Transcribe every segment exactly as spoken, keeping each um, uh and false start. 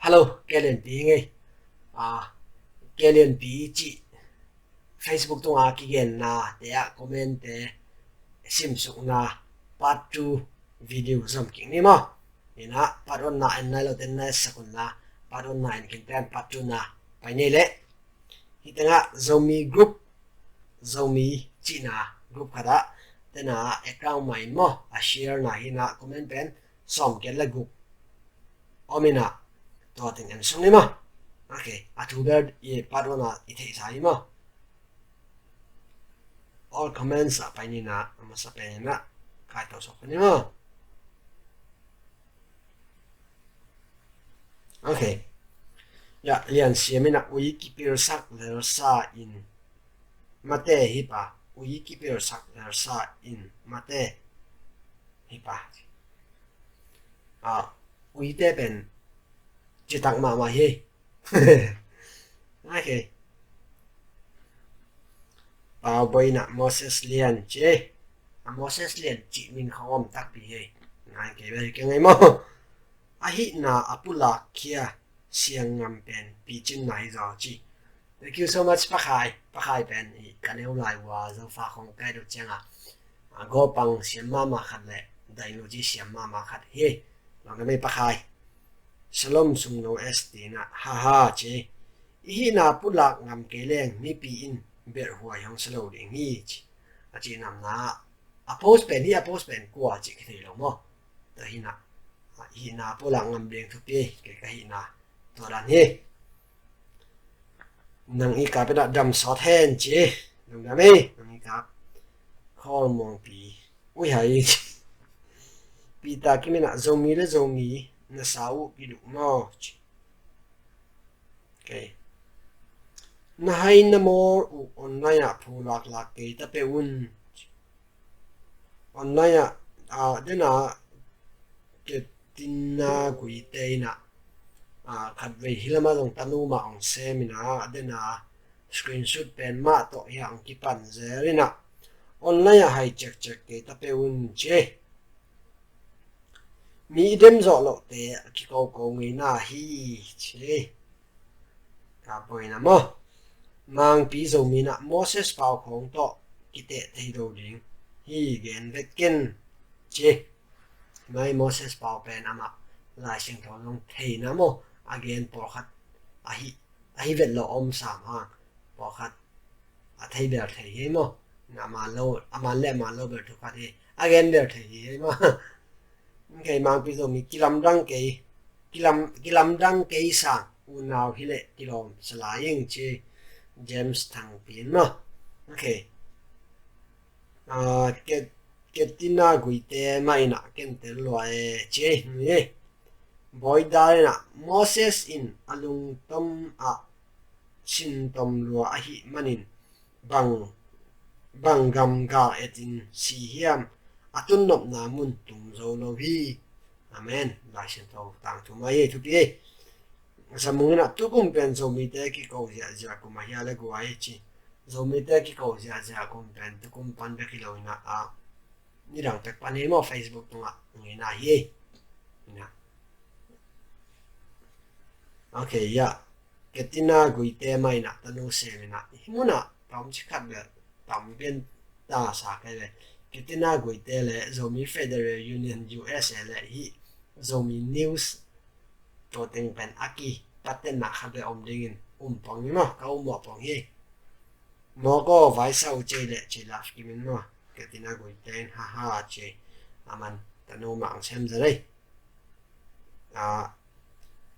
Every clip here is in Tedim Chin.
Hello, K L N P hi ngei. Ah, K L N P cih Facebook tunga kigenna te ah comment te simsukna part two video zom kik ni maw. Ina part one na en nai lo ten na sak un la, part one na en kik ten part two na pai ni leh. Hi tengah Zomi group, Zomi cihna group khat ah tena account mah in maw, a share na hi na comment pen sawm giat le guk om ina tua teng en sung ni maw. Ok, a thu bel i part one ah i theihsa hi maw. All comments ah pai ni na, a masa pen ina kai tau sok ni maw. Ok. Ya, Lian Siam ina ui kipilsak lelsa in mate hi pa, ui kipilsak lelsa in mate hi pa. Ah, uite pen citak mahmah hi. Ok. Pau Boina Moses Lian ci. A Moses Lian cih min khawng om takpi hi. Ngai kei bel hi kei ngei maw. Ahihna a pulak khia siang ngam pen picin na hi zaw ci. Thank you so much, Pakhai. Pakhai pen i ka neu lai ua Zofa khawng kai deuh cianga a gopang siam mama khat le dainu ci siam mama khat hi. Lawng na mei Pakhai. Shalom sung no S T na, haha ci. I hihna pulak ngam kei leng mipi in belh huai hong sa lo ding hi ci. A ci namna a post pen hi, a post pen kua ci kithei lo maw. Tua hina, hina pulak ngam ding thupi kei ka hina tua dan hi. Nang i kap ina dam sawt hen ci. Lungdam ei, nang i kap. Khawl muangpi. Ui hai. Peter Kim ina Zomi le Zomi na sa uh kiduk maw ci. Ok. Na hai na mawl uh online ah phu laklak kei ta pe un. Online ah, ah, dena Ketina Guite ina, ah, khatvei hi lama zong tanu mah ong sem ina, dena screenshot pen mah tawh hi ong kipan zel ina. Online ah hai cekcek kei ta pe un ci. Mi i dem zawh lohte a kikoko ngeina hi ci. Ka boina maw. Mangpi Zomi na Moses Pau khawng tawh kiteh thei do ding hi gen vet ken ci. Mai Moses Pau pen amah Lai Siangtho zong theina maw a gen pawlkhat ahi, ahi vet lo om sam hang pawlkhat a thei bel thei hi maw. Na a man lo, a man le a man lo bel thu khat hi. A gen bel thei hi maw. Kei Mangpi Zomi kilamdang kei, kilam, kilamdang kei sang unau hi leh kilawm salai ing ci. James Thang Pin maw. Ok. Ah, Ke-, Ketina Guite mah ina ken tel lua e ci. Ni. Boida ina Moses in a lungtom ah sintom lua ahi manin bang, bang gam gal etin si hiam, a tunnopna mun tung zo lo hi. Amen. Lai Siangtho tangthu mai ei thupi ei. Zamung ina tukum pen Zomite kiko ziahziah kum a hia le guai ci. Zomite kiko ziahziah kum pen tukum pan bek hi lo ina a nidang pek pan hi maw Facebook tungah ngeina hi ei. Ina. Ok, ya. Ketina Guite mah ina tanu sem ina hi muna tam ci khat bel tam bian ta sa kai le. Ketina Guite le Zomi Federal Union U S A le hi Zomi News to teng pen aki paten na khat bel om dingin um pong hi maw, ka um mawh pong hi. Mawk aw, vaisa uh cei le cei laf kimin maw. Ketina Guite in haha cei aman tanu mah ang sem za lei. Ah,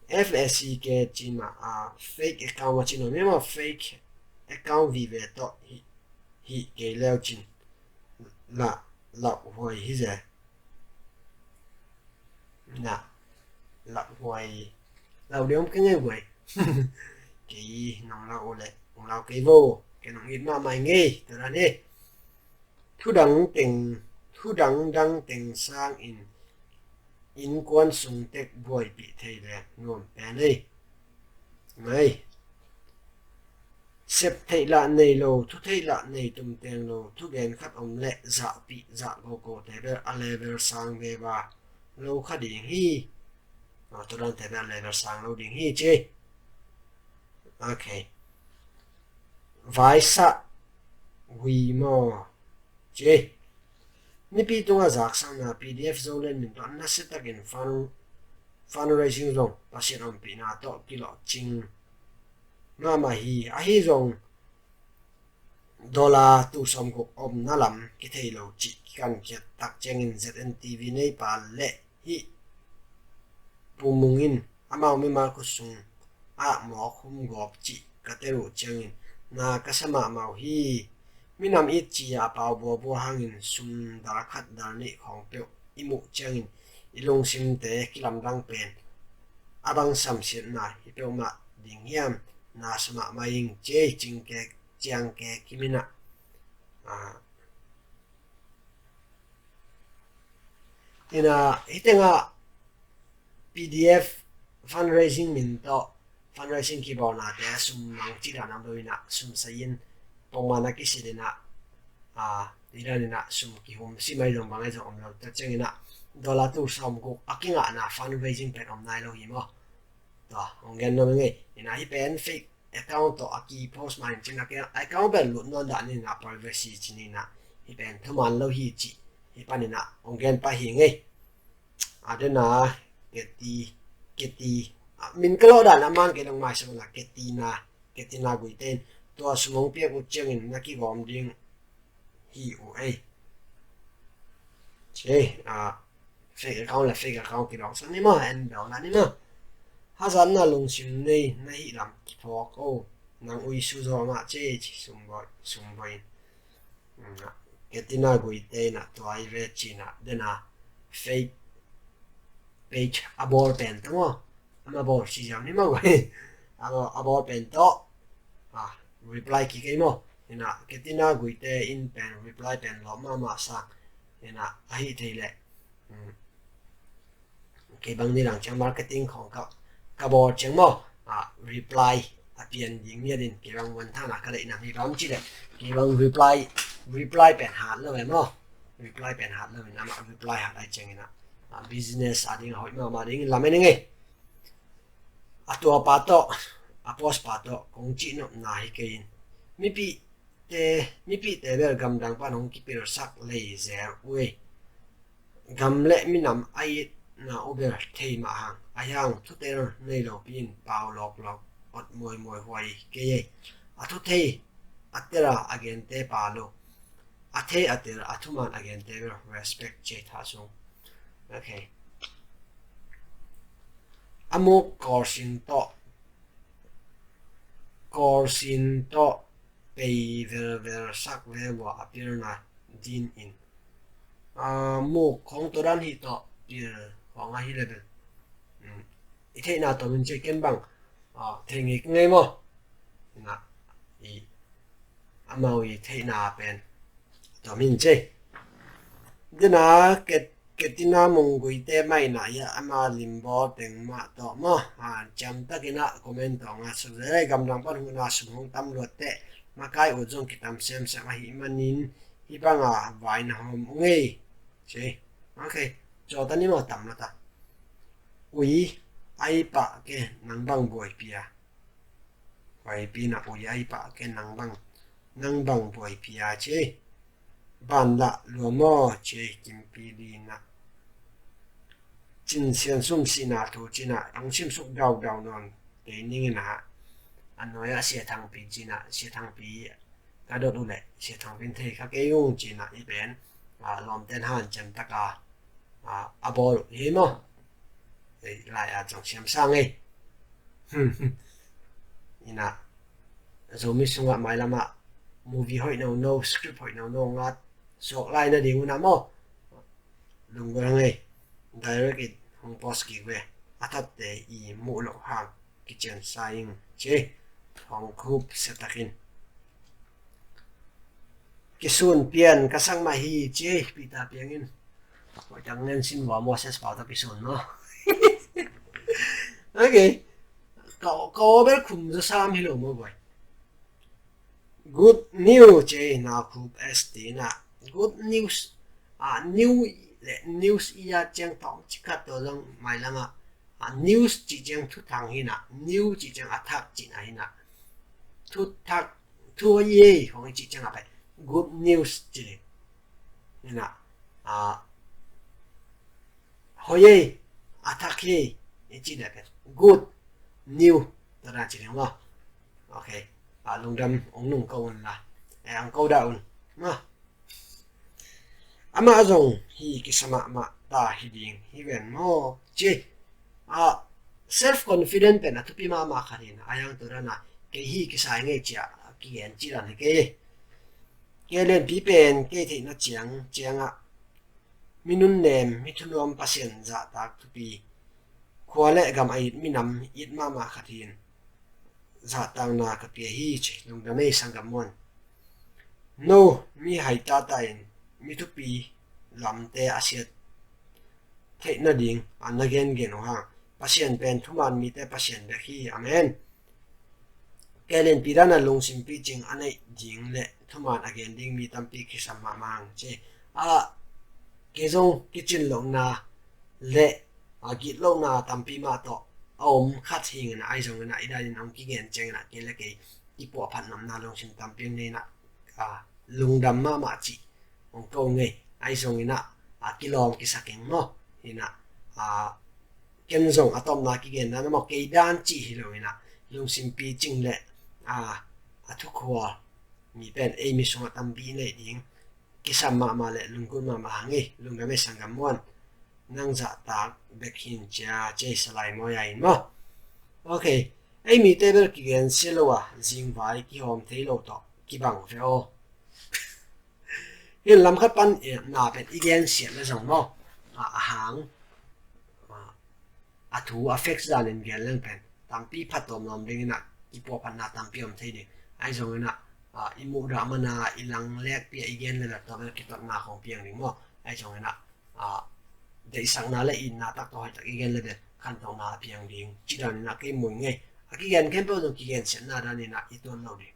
F A C K cina, ah, fake account a cina mi ma fake account vive to hi, hi kei leu cin la, la huai hi ze. Na la huai lau liom ke ngei huai. Kei nong lau le nong lau kei vo ke nong it ma mai ngei tara ne. Thu dang teng, thu dang dang teng sang in innkuan sung tek buaipih thei le nuam pen ei. Mai. Sep theih lah nei lo, thu theih lah nei tum teng lo, thu gen khat om leh zahpih zah gogo te bel a level sang ve va lo kha ding hi. Tua dan te bel level sang lo ding hi ci. Ok. Vaisa hui maw ci. Mipi tunga zaksakna P D F Zoland min tawh nasia takin fund, fundraising zong Pasian ompihna tawh kilawhcing mahmah hi. Ahi zong dollar tul sawmguk omna lam kithei lo cih kikankhiat tak ciangin Z N T V neipa le hih Pu Mung in amau mimal khut sung ah mawk hum gawp cih ka tel uh ciangin na ka sa mahmah uh hi. Minam it ci-a a pau buabua hangin sum dal khat dal nih khawng peuh i muh ciangin i lungsimte kilamdang pen a bang samsiatna hi peuhmah ding hiam? Na sa mahmah ing ci. Cingke ciangke kiminah. Ina hitenga P D F fundraising min tawh fundraising kibawlnate sum mang cih dan ang lo ina sum sayin pongmana kisit ina a tidan ina sum kihum si mai zong bang ai zong om lo ta ciang ina dollar tul sawmguk a kingahna fundraising pen om nai lo hi maw? Tua hong gen nuam ing ei. Ina hi pen fake account tawh a ki post ma in cin a ke account pen lut nuam dah ni na privacy cin ina hi pen thuman lo hi ci hi pan ina hong gen pa hi ngei. A dena keti keti min ka lo dan a man ke nang mai sa na keti na keti na gui ten tua sum hong piak ut ciangin na kigawm ding hi uh ei. Ci ei a fake account le fake account kidawngsak ni maw en bel na ni maw? Hazatna lungsim nei na hih lam kiphawk o. Nang ui su zaw mah ci ei ci sumbawi sumbawi in. Ketina guite ina tua i ve cina dena fake page a bawl pen tawh maw? Ama bawl si ziau ni maw guai? A bawl pen tawh reply kik ei maw? Ina ketina guite in pen reply pen lawh mahmah sang ina ahi thei leh kei bang ni lang ciang marketing khawng ka ka bawl ciang maw? Reply a pian ding ngiat in kei bang wan thana ka leih nam hi bang ci leh kei bang reply reply pen hat lo e maw? Reply pen hat lo in amah reply hat ai ciang ina business a ding a hoih mahmah ding in lam e ning ei. A tua pa tawh a post pa tawh kong cih nopna hi kei in mipi te mipite bel gamdang pan hong kipilsak lei zel uh ei. Gam le minam a itna uh bel thei mah hang a hiang thutel nei lopi in pau lawklawk ot muaimuai huai kei ei. A thuthei a tel a a gente pa lo a thei a tel a thuman a gente bel respect cia tha sung. Ok. A muk kawlsin tawh kawlsin tawh pei velvel sak ve vua a pilna din in a muk khawng tawh dan hi tawh pil khawng ahi le bel i theihna tawh min cia ken bang thei ngei ka ngei maw? Ina i amau i theihna pen tawh min cia dena ket ketina mungguite maina ia ama limbawl teng mah tawh maw? Ciamtakina comment tawh nga suk zelai gamdang pan huna sum hong tam luatte makai ut zong kitam semsem ahi manin hi banga vaina hawm ungei. Ci. Ok. Cawta ni maw tam lata ui ai pah ke nang bang buaipia. Huaipi na ui ai pah ke nang bang nang bang buaipia ci. Ban lah lua maw ci ei kimpi dina. Cin sian sum sihna thu cina hong simsuk daudau nawn kei ningin a a nuai ah sia thangpi cina sia thangpi ka dot uh leh sia thangpi in thei kha kei ung cina i pen lawmten han ciamtaka a bawl uh hi maw? Lai a zong siam sang ei. Ina Zomi sungah mailamah movie hoih no no script hoih no no ngat suak lai na ding una maw? Lunggulh hang ei. Direct in hong post kik ve. A thatte i muh loh hang kician sa ing ci. Hong khup siatakin kisun pian ka sang mah hi ci. Peter piangin hoih tang ngen sin vua Moses pau ta kisun maw? Ok. Ka ka aw bel khum zaw sam hi lo maw guai? Good news ci ei na khup S T na good news a new le news i a ciang tawng cikat tawh zong mailamah A news cih ciang thuthang hi na, new cih ciang a thak cihna hi na. Thuthak, thu hoih ei hong i cih ciang a pai good news ci ding hi na. A hoih ei, a thak hi ei i cih ding pen good new, tua dan ci ding maw? Ok. A lungdam ong nung ko un la, e, ong ko dah un maw? Amah zong hi kisa mahmah ta hi ding hi ven maw ci. A self confident pen a thupi mahmah khat hi na, a yang tua dan a kei hi kisa hi ngei ci a kigen ci dan hi kei. Kei lianpi pen kei theihna ciang ciangah mi nunnem, mi thunuam, Pasian zahtak thupi, khua le gam a it, minam it mahmah khat hi in zahtakna ka pia hi ci. Lungdam ei sanggam Muan. No, mi hai tata in mi thupi lamte a siat theih nading a na gengen uh hang. Pasian pen thuman mite Pasian bek hi. Amen. Kei lianpi dan a lungsim picing a neih ding le thuman a gen ding mi tampi kisam mahmah hang ci. A kei zong kicin lohna le a gitlohna tampi mah tawh a om khat hi ing a, ahi zongin a i dan in hong kigen ciangin a kei le kei i puahphat namna lungsim tampi nei in a, a lungdam mahmah cih hong ko ngei. Ahi zongin a, a kilawm kisa keng maw? Hi na, a ken zong a tawpna kigen dan a maw, kei dan cih hi lo in a, lungsim picing le a, a thukhua mi pen ei mi sungah tampi nei ding kisam mahmah le lunggulh mahmah hang hi. Lungdam ei sanggam Muan. Nang zahtak bek hi in ci a, ci ei Salai Mawi a in maw? Ok. Ei mite bel kigen sia lo a, zingvai kihawm thei lo tawh kibang ve aw. Hi in lam khat pan, e, na pen i gen siat le zong maw, a, a hang, a, a thu a facts dan in gen leng pen tampi phat tuam lawm ding in a, i puahphatna tampi om thei ding. Ahi zongin a, a, i muhdah man a, i lang lekpi a i gen le le tua bel kitotna khong piang ding maw? Ahi zongin a, a, deihsakna le itna tak tawh hoihtak i gen le bel khantohna a piang ding ci dan in a kei mu ing ei. A kigen khempeuh zong kigen siatna dan in a i tuan lo ding.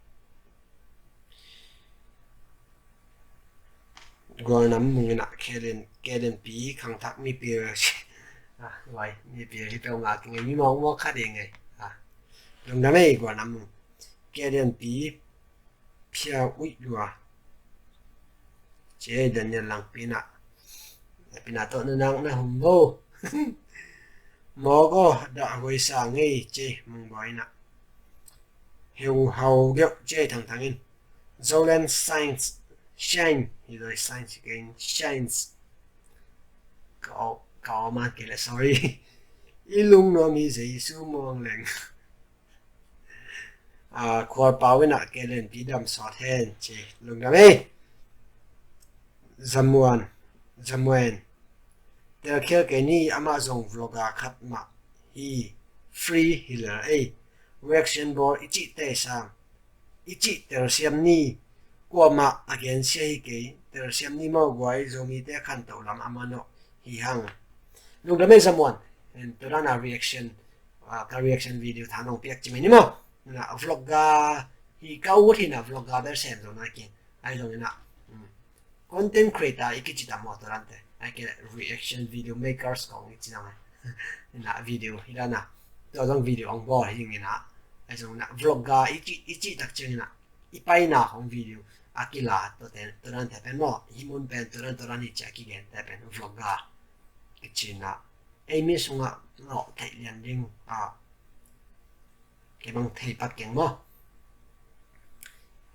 Gualnam Mung in a, kei lian, kei lianpi khangthak mipil, a, vai, mipil hi peuhmah keng ei, mi mawkmawk kha ding ei. A, lungdam ei Gualnam Mung. Kei lianpi phia uih lua ci ei. Daniel Langpi in a, Langpi in a tawh na nak na hum vo. Mawk aw, dah huai sa ngei ci ei Mung Bawi in a. Heu hau geuh ci ei Thang Thang in. Zoland science, shine hi zoi, science hi kei in, science. Ka aw, ka aw man kei le, sorry. I lungnuam hi Jesu muang leng. A, Khual Pau in a, kei lianpi dam sawt hen ci. Lungdam ei. Zamuan, Zamuan. Telkhial kei ni, amah zong vlogger khat mah hi, free hi lel ei. Reaction bawl i cih tei sam, i cih telsiam ni. Kuamah a gensia hi kei, telsiam ni maw guai, Zomite khantoh lam a manawh hi hang. Lungdam ei Zamuan. Tua dan a reaction, a, ka reaction video tha nong piak ci mai ni maw? Na vlogger hi ka ut hi na, vlogger bel sem zo na keng. Ahi zongin a, um, content creator i kici ta maw tua dante. Ahi kei le reaction video makers kong i ci na mai. Na video hi dan a, tua zong video ong bawl hi ing in a. Ahi zongin a vlogger i ci, i cih tak ciangin a, i paina khong video a kila tua ten, tua dante pen maw, hih mun pen tua dan, tua dan hi ci a kigente pen vlogger kici in a. Ei mi sungah lawh theih lian ding a, kei bang thei pat keng maw?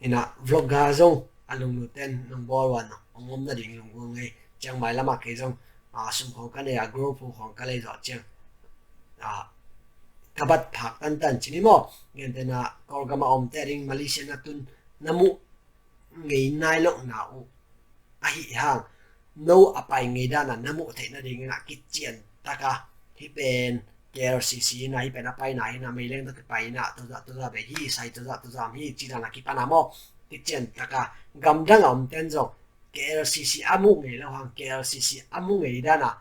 Hi na, vlogger zong a lunglut ten nong bawl ua na, ong om nading lunggulh ngei. Ciangmai lamah kei zong, a, sum khong ka nei a, group hu khong ka lei zawh ciang, a, ka bat phak tantan ci ni maw? Gentehna, Kawlgam a omte ading Malaysia na tun na muh ngei nai lohna uh ahi hang, no a pai ngei dan a na muh theih nadingin a kician taka, hih pen K L C C hi na, hih pen a paina hi na, meileng tawh kipai hi na, tuzah tuzah bei hi, sai tuzah tuzah om hi ci dan a kipan a maw, kician taka, gamdang a om ten zong K L C C a muh ngei lo hang, K L C C a muh ngei dan a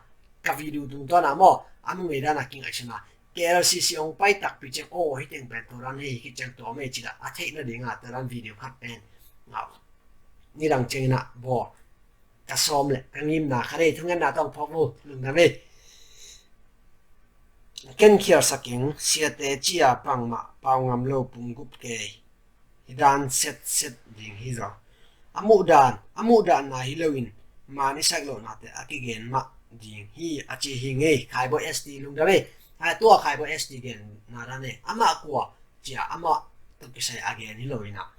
ka video tungtawn a maw, a muh ngei dan a kingaihsun a, K L C C ong pai takpi ciang, aw, hih teng pen tua dan hi, hih ciang tua om ei ci dan a theih nading a, tua dan video khat pen, a, nidang ciangin a bawl. Ka sawm le ka ngimna kha dei, thungetna tawh ong phawk vo, lungdam ei. Ken khialsak ing, siate cia bangmah pau ngam lo pum gup kei. Hi dan setset ding hi zaw. A muh dan, a muh dan na hi loin, man i sak lohnate a kigen mah ding hi a ci hi ngei, Khaibawi S T lungdam ei. Hai tua Khaibawi S T gen na dan ei. Amah kua cia amah tawh kisai a gen hi lo inah.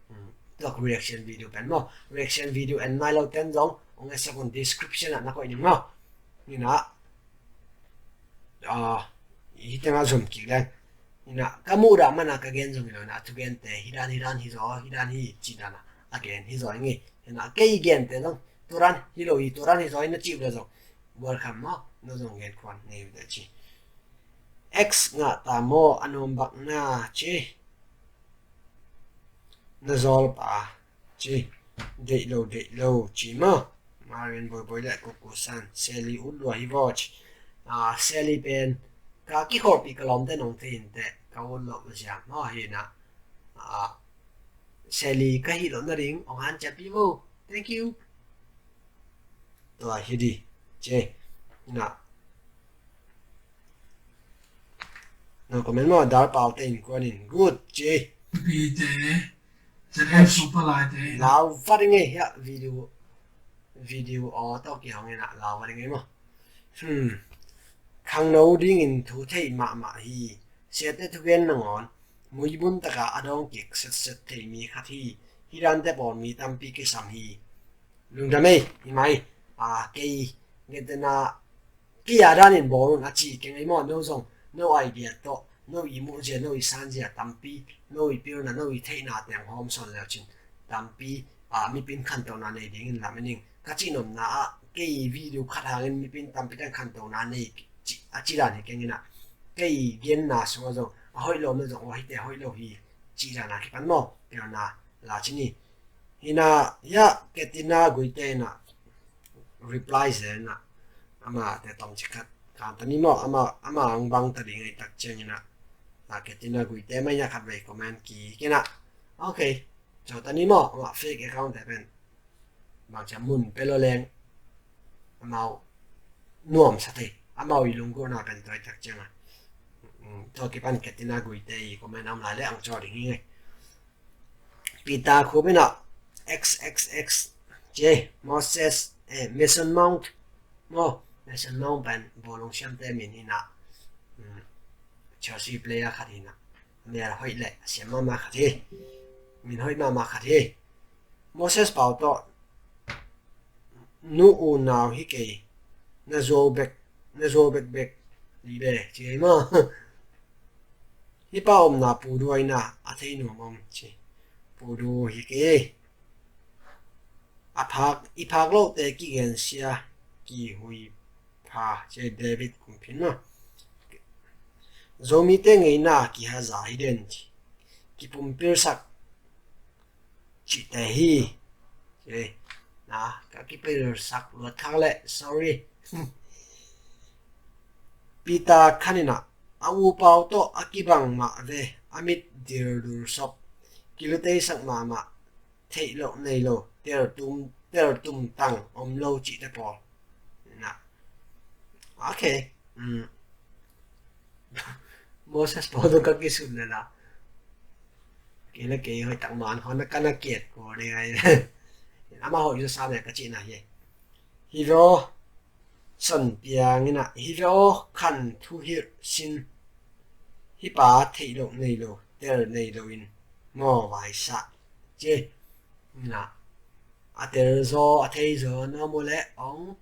Hmm, tua reaction video pen maw. Reaction video en nai lo ten zong, ong e sekun description ah na koih ning maw. Inah, ah, hi tengah zom kik leng. Inah, ka muh dah mana ka gen zong hi lo inah, thugente, hi dan, hi dan, hi zaw, hi dan, hi ci dan ah, a gen hi zaw ing ei. Inah, kei gente zong, turan, hi lo hi, turan, hi zaw, hi na ci uh dah zong. Welcome maw, no zong gen kuan, nei uh dah ci. X ngah ta maw, a nuam bak na, ci. Na zawl pa, ci. Deih lo, deih lo, ci maw. Marian Boiboi le Kuku San, Sally ut lua hi vaw ci. Ah, Sally pen, ka kikhawlpi ka lawmte nong thei inteh, ka ut loh ziam maw hi na. Ah, Sally ka hih loh nading, ong han ciapi vo. Thank you. Tua hi di, ci. Na. No comment maw, Dar Pau te in kuan in, good, ci. Pi te, Z F Super Lai te. Lau vat ing ei, hiah video, video aw tawh kihong inah lau vat ing ei maw. Hmm. Khangno dingin thu thei mahmah hi. Siate thugen nangawn muibun taka a dawng kik setset thei mi khat hi. Hi dante pawl mi tampi kisam hi. Lungdam ei, hi mai. A, kei, ngetena, kei a danin bawl un a ci keng ei maw, no zong, no idea tawh, no i muhzia, no i sanzia tampi, no i pilna, no i theihna teng hawm sawn leu cin tampi, a, mipin khantona nei dingin lam en ing. Ka cih nopna ah, kei video khat hangin mipin tampi teng khantona nei ci, a ci dan hi keng inah. Kei genna sungah zong, a hoih lo na zong, aw hite hoih lo hi, ci dan a kipan maw, pilna la ci ni. Hina, ya, Ketina Guite ina reply ze ina. Ama te tom cikhat kan tani mo, ama, ama ang bang tadi ngai tak ciang ina. A, Ketina Guite mai ina khat vei comment ki kina. Okay. Cho tani mo, ama fake account te pen. Bang cia mun pelo leng. Amau nuam sa thei. Amau i lunggulhna pen toi tak ciang a. Mm, tua kipan Ketina Guite i comment om lai le ang cho ding hi ngai. Peter Khupina X X X J Moses, eh, Mason Mount. Mo, Mason Mount pen bawlung siamte min hina. Mm, Chelsea player khat hina. Mel hoih le siam mama khat hi. Min hoih mama khat hi. Moses Pau tawh nu u nau hi kei. Na zuau bek, na zuau bek bek. Li be, ci ei ma. Hi pa omna Pu Du aina a thei nuam om ci. Pu Du hi kei. A phak, i phak lote kigensia kihui pha ci ei David Kumphin ma. Zomite ngeina kihaza hi den ci. Kipumpilsak cihte hi. Ci ei. Na, ka kipilsak luat khak le, sorry. Peter khanina, a u Pau tawh a kibang mah ve, a mit dirdur sop, kiluteisak mahmah, theih loh nei lo, tertum, tertum tang om lo cihte pawl. Na. Okay. Mm. Moses Pau tawh ka kisun le la. Kei le kei hoih tak man hon na ka na kiat ko ding ai. Ama hoih zo sa me ka cihna hi. Hi ve aw, Son Piang ina, hi ve aw, khan thu hilh sin. Hi pa theih loh nei lo, tel nei lo in maw vaisa. Ci ei. Na, a tel zaw, a thei zaw, na mu le ong.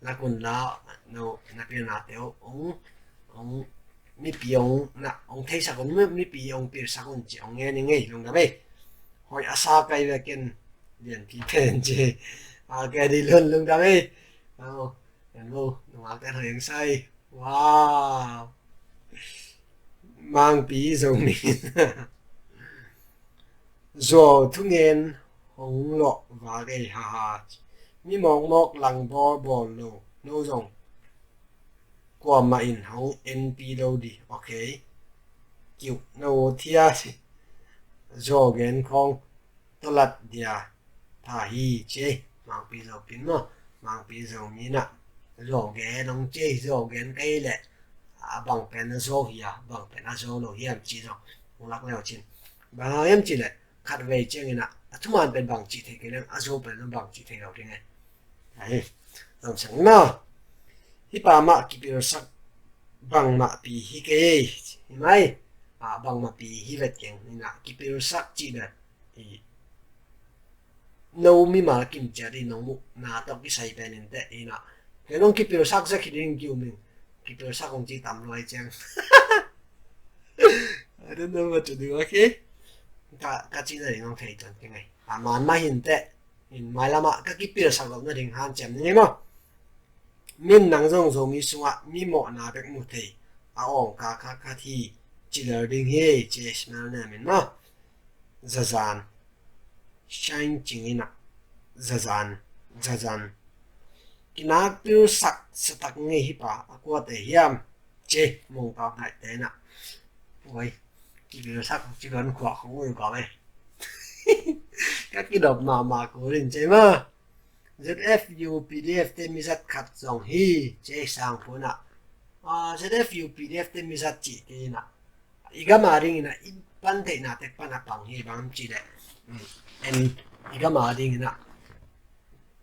Na kun la, no, na pilna te ong, ong, mipi ong, na, ong theisak un, mi, mipi ong pilsak un ci ong ngen ing ei, lungdam ei. Hoih a sa kai ve ken, lianpi pen ci ei. A, ke di lun lungdam ei. Aw, en bo, nungak te hoih ong sai. Wow. Mangpi Zomi. Zuau thungen hong lawh vak ei, haha. Mi mawkmawk lang bawlbawl lo, no zong kuamah in hong enpi lo di, okay. Kiuh no thia. Zuau gen khawng tawlat dia pha hi ci ei. Mangpi Zo Pin maw, Mangpi Zomi na. Zuau gen hong ci ei, zuau gen kei leh. a bang pen a zo hi a, bang pen a zo lo hiam cih zong hong lak le uh cin. Bang hang hiam cih leh khatvei ciangin ah a thuman pen bang cih thei kei leng a zo pen bang cih thei lo ding e. Ai, zong sang maw. Hih pa mah kipilsak bangmahpi hi kei, hi mai. A, bangmahpi hi vet keng, hi na kipilsak cih pen i no mimal kim ciat i nong muhna tawh kisai pen in teh, hi na. Kei nong kipilsak zek hi ding ki-um ing. Kipilsak hong ci tam luai ciang. I don't know what to do, okay? Ka, ka cihna ding hong thei tuan keng ai. A, man mah hin teh. In mailamah ka kipilsak loh nading hanciam ni maw. Min nang zong Zomi sungah mi mawhna bek mu thei a awng ka kha khat hi, ci lel ding hi, ci smell nem in maw. Zazan. Shine cing in ah. Zazan. Zazan. Kinak pilsak satak ngei hi pa a kuate hiam. Ci mong tawk ngaih te na. Oi, kipilsak ci kan khuak khong ul kau e. Ka kidop mahmah kul in ci ma. Z F U P D F te mizat khat zong hi, ci sang puna. A, Z F U P D F te mizat ci te na. I gam a ding in ah i pan theihna tek pan a pang hi bang ci leh. En, i gam a ding in ah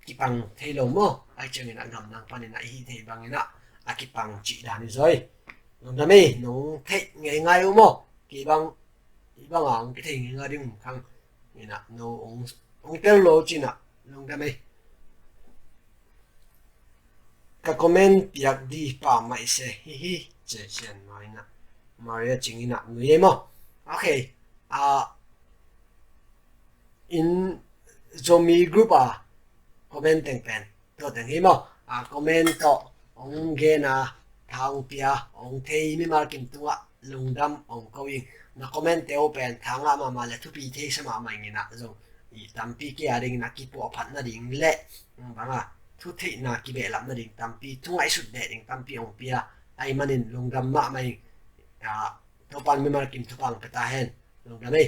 kipang thei lo maw? Ai ciangin ah gamdang panin ah i hih theih bangin ah a kipang cih dan hi zaw. Lungdam ei, nong theih ngeingai uh maw? Kei bang, i bang a hong kithei ngeingai ding um khang. In ah no hong, hong tel lo cin ah lungdam ei. Ka comment piak di pa mai se, hi hi, ci sian mai na. Maria cing in ah nui ei maw? Okay. A, in Zomi group a comment teng pen tua teng hi maw? A, comment tawh hong gen a, tha hong pia, hong thei mimal kim tungah lungdam hong ko ing. Na comment te uh pen tha ngah mahmah le thupi theisa mahmah ing in ah zong i tampi kia ding in ah kipuahphat nading le, mm, bang a, thutheihna kibehlap nading tampi, thu ngaihsut deh ding tampi hong pia. Ai manin lungdam mahmah ing. A, Topan mimal kim thupha hong pia ta hen. Lungdam ei.